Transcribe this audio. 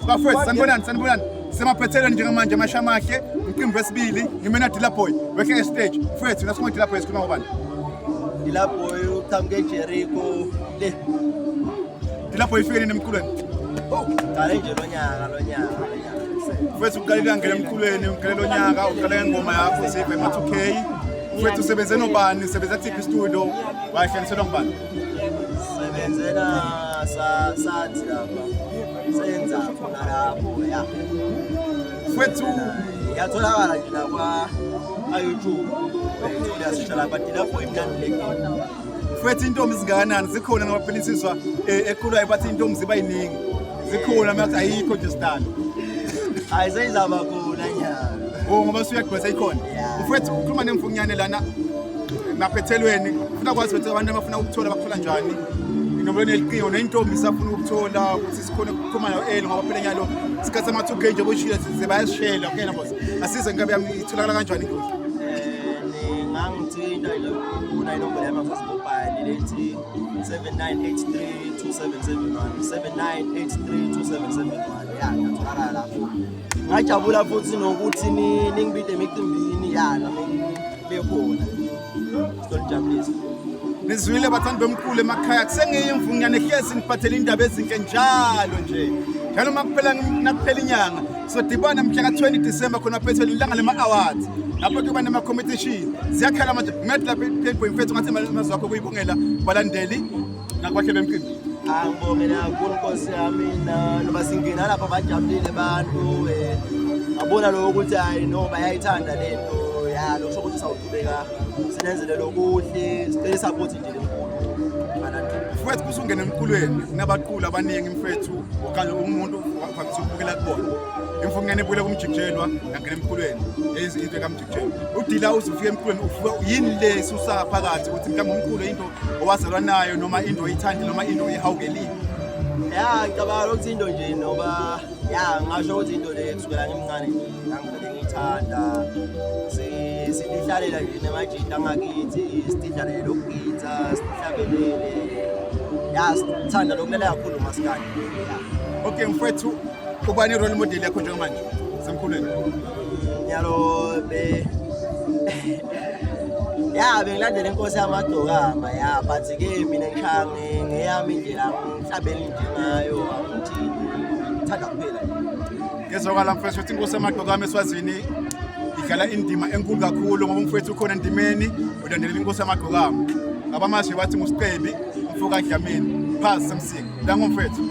Bafowethu, sanibonani, sanibonani. Semaphethelweni njengamanje amasha amahle, umcimbi wesibili, ngimena Dilla Boy, wehle nge-stage. Mfowethu, nasikhuluma Dilla Boy sikhuluma ngobani? Dilla Boy uqhamuke eJericho le. Dilla Boy ifike nini emculweni? Qale nje lonyaka lonyaka lonyaka. Mfowethu uqalile angena emculweni, uqale lonyaka, uqale ngengoma yakho sive ema 2K. Mfowethu usebenze nobani? Usebenza kusiphi studio? Wahlaniselwa ngubani? Sebenzela sa sathi lapha. Senza khona lapho ya. Mfowethu Yatholakala nje la kwa YouTube. Uyayithola sisha lapha Dilla Boy mnandi le game. Mfowethu intombi zingakanani? Zikhona ngoba phela insizwa ekhulayo bathi intombi ziba yiningi. Zikhona manje ayikho nje sidalo. Hayi seyizaba khona nyalo. Oh ngoba usuyagqwesa ikhona. Yeah. Mfowethu ukhuluma nemfunyane lana maphethelweni. Ufuna kwazi ukuthi abantu abafuna ukuthola bakuthola njani? Inombolo yeliqingo nentombi isafuna ukuthola ukuthi sikhone ukukhuluma nayo early ngoba phela nyalo isikhathi sama 2K nje boshile size bayasishela okay na boss. Asize inkabi yami itholakala kanjani inkundla? Ningangithinta nje kuna inombolo yami mobile lethi 79832771 79832771 ya ngiyatholakala lapho. Ngajabula futhi nokuthi ningibide emicimbini ya nami ngibe khona. Sizonijabulisa. Nizwile bathandi bomculo emakhaya kusengiyimvunyane hlezi niphathele indaba ezinhle njalo nje. Njalo uma kuphela nakuphela inyanga sodibana mhla ka-20 December khona phethwe ilanga lema-awards lapho kuyoba nema-competition ziyakhala manje ngathi lapha i-Playboy mfethu ngathi amazwi akho kuyibongela kubalandeli nakubahleli bemcimbi. Angibongela kakhulu Nkosi yami na noma singena lapha bajabulile abantu ngabona lokho ukuthi hayi no bayayithanda lento ya lokusho ukuthi sawuqhubeka sinenzele lokuhle sicela support nje lenkulu balandeli. Mfowethu kusungena emculweni kunabaculi abaningi mfethu okanye umuntu uvamise ukubukela kubona. Imfungane ebukela kumjikijelwa yangena emculweni into kamjikijelwa. Udila uze ufike emculweni ufika yini le susa phakathi ukuthi mhlawumbe umculo into owazalwa nayo noma into oyithandi noma into oyihawukelile. Ya ngicabanga ukuthi into nje noba ya ngasho ukuthi into le kusukela ngimncane nje ngangivele ngiyithanda sitihlalela nje nemajita angakithi sitidlalele lokugitha sihlabelele ya sithanda lokulalela kakhulu umaskandi ya. Okay mfowethu ubani i-role model yakho njengamanje semkhulweni? Nyalo be ya bengilandela inkosi yamagcokama ya but ke mina ngishaya ngeyami indlela ngihlabele nje ngayo ukuthi ngithanda kuphela. Ngezwakala mfowethu ukuthi inkosi yamagcokama eSwazini idlala indima enkulu kakhulu ngoba umfowethu ukhona endimeni ulandelela inkosi yamagcokama. Abamazi bathi nguSicebi umfo kaDlamini phasi semsika. Dango mfowethu.